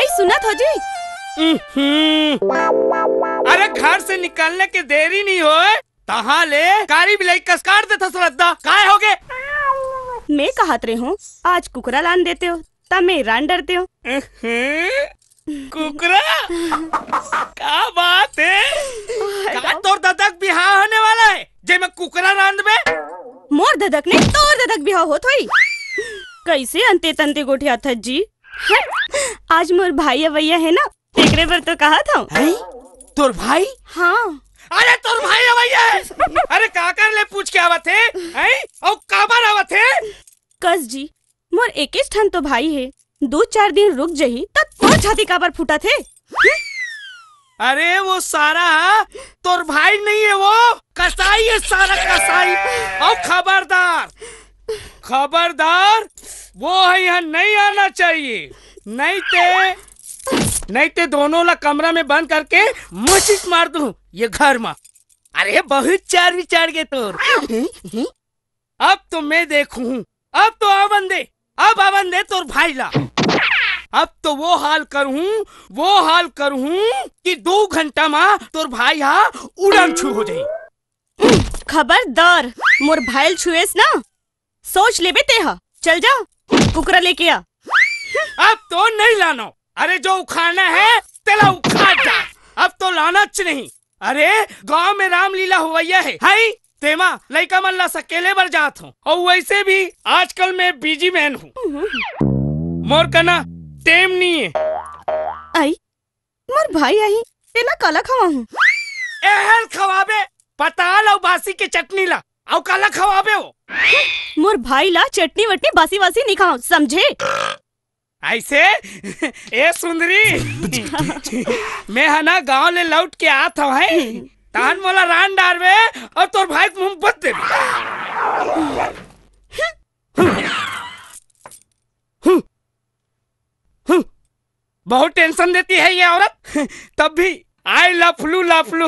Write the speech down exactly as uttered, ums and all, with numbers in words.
ए, सुनत हो जी? अरे, घर से निकलने के देरी नहीं होय, तहाँ ले कारी बिलाई कस काट देथस रद्दा। काय होगे? मैं कहत रहे हूँ, आज कुकरा लान देते हो, त मैं रान डरते हो। कुकरा? का बात है? का तोर ददक बिहाव होने वाला है, जे मैं कुकरा रांधबे? मोर ददक ने तोर ददक बिहाव होत होई। कैसे अंते तंते गोठियाथस जी? आज मोर भाई अवैया है ना, तेकरे बर तो कहत हूँ। हैं? तोर भाई? हाँ। अरे, तोर भाई अवैया है। अरे, काकर ले पूछ के आवत हे? हैं? अउ काबर आवत हे? कस जी, मोर एकेच ठन तो भाई हे, दू चार दिन रुक जही, त तोर छाती काबर फूटत हे? अरे, वो सारा तोर भाई नहीं है, वो कसाई है, सारा कसाई। अउ खबरदार, खबरदार, वो है यहाँ नहीं आना चाहिए, नहीं ते, नहीं ते दोनों ला कमरा में बंद करके मसीस मार दूँ ये घर में। अरे, बहुत चार विचार के तोर। अब तो मैं देखूँ, अब तो आवन दे, अब आवन दे तोर भाई ला। अब तो वो हाल करूँ, वो हाल करूँ कि दू घंटा मा तोर भाई हा उड़न छू हो जाई। खबरदार, मोर भाई ल छुएस ना, सोच लेबे ते हा। चल जा, कुकरा लेके आ। अब तो नहीं लानो। अरे, जो उखाड़ना है, तेला उखाड़ डाल। अब तो लानच नहीं। अरे, गांव में रामलीला होवैया है, हाई? तेमा लइका मन ला सकेले बर जात हो। और वैसे भी आजकल मैं बिजी मैन हूँ। मोर कना टेम नहीं है। आई, मोर भाई आही, तेला काला खवाहूँ? एहल खवाबे, पताल अउ बासी के चटनी ला, अउ काला खवाबे हो? मोर भाई ला चटनी वटनी बासी वासी नहीं खाओ, समझे? ऐसे? ए सुंदरी, मैं हा ना गांव ले लौट के आत हव, हैं? तहन मोला रान डारबे अउ तोर भाई के मुंह बत देबे। हम्म, बहुत टेंशन देती है ये औरत। तब भी आई लफलू लफलू।